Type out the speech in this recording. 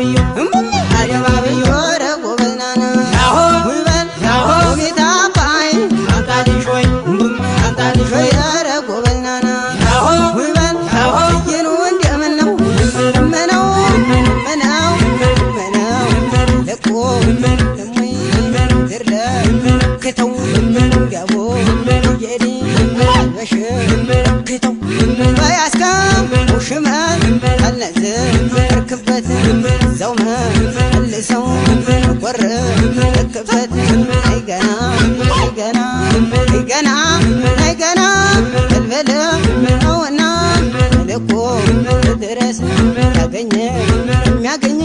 አደባብዮ አደባብዮ። ኧረ ጎበዝ ናና ያሆ ውበል ያሆ ውቢት አባይ አምጣልሽ ወይ አምጣልሽ ወይ። ኧረ ጎበዝ ናና ያሆ ውበል ያሆ ፍየሉ እንደምን ነው ምነው ምነው ምነው ልቆ እሙይ ዝርለ ክተው ገቦ የዲ በሽ ክተው በያስከም ውሽመል አልነዝ እርክበት ዘውመ መልሰው ቆር እክበት አይገና አይገና አይገና አይገና በልበል ነውና ልኮ ድረስ ያገኘ የሚያገኝ።